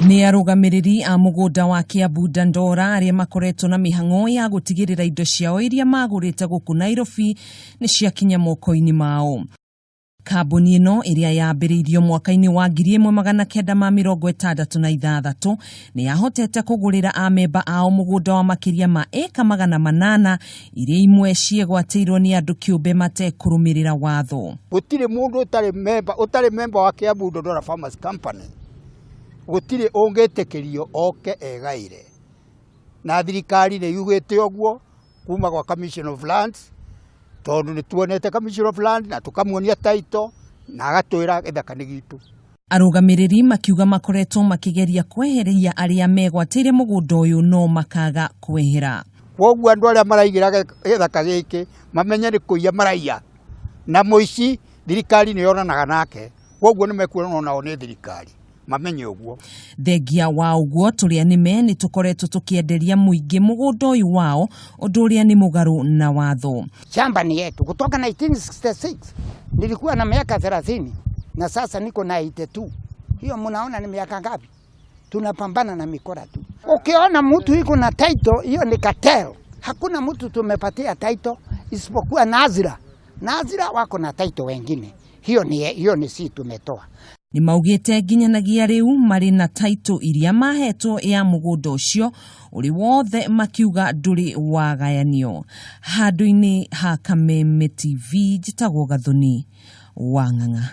Nĩ arũgamĩrĩri a mũgũnda wa Kiambu Dandora arĩa makoretwo na mĩhang'o ya gũtigĩrĩra indo ciao iria magũrĩte gũkũ Nairobi nĩ ciakinya moko-inĩ mao. Kambuni ĩno ĩrĩa yambĩrĩirio mwaka-inĩ wa 1966 nĩ yahotete kũgũrĩra amemba ao mũgũnda wa makĩria ma ĩka 800 iria imwe ciegwatĩirwo nĩ andũ kĩũmbe matekũrũmĩrĩra watho. Gũtirĩ mũndũ ũtarĩ memba ũtarĩ memba wa Kiambu Dandora Farmers Company, gũtirĩ ũngĩtĩkĩrio oke egaĩre, na thirikari nĩ yugĩte ũguo kuma gwa Commission of Lands, tondũ nĩ tuonete Commission of Land na tũkamuonia title na agatwĩra gĩthaka nĩ gitũ. Arũgamĩrĩri makiuga makoretwo makĩgeria kweheria arĩa megwatĩire mũgũnda ũyũ no makaga kwehera. Kwoguo andũ arĩa maraigĩra gĩthaka gĩkĩ mamenye nĩ kũiya maraiya, na mũici thirikari nĩ yonanaga nake, kwoguo nĩ mekuonana nao nĩ thirikari, mamenye ũguo. Thengia wa ũguo tũrĩa nĩme nĩ tũkoretwo tũkĩenderia mũingĩ mũgũnda ũyũ wao, ũndũ ũrĩa nĩ mũgarũ na watho. Shamba ni yetu kutoka 1966 nilikuwa na miaka 30 na sasa niko na 82. Hiyo mnaona ni miaka ngapi? Tunapambana na mikora tu. Ukiona mtu iko na title hiyo ni cartel. Hakuna mtu tumepatia title isipokuwa Nazira. Nazira wako na title wengine. Hiyo ni si tumetoa. Nĩ maugĩte nginyanagia rĩu marĩ na title iria mahetwo ya mũgũnda ũcio ũrĩ wothe, makiuga ndũrĩ wagayanio. Handũ-inĩ ha Kameme TV, njĩtagwo Gathoni wa Ng'ang'a.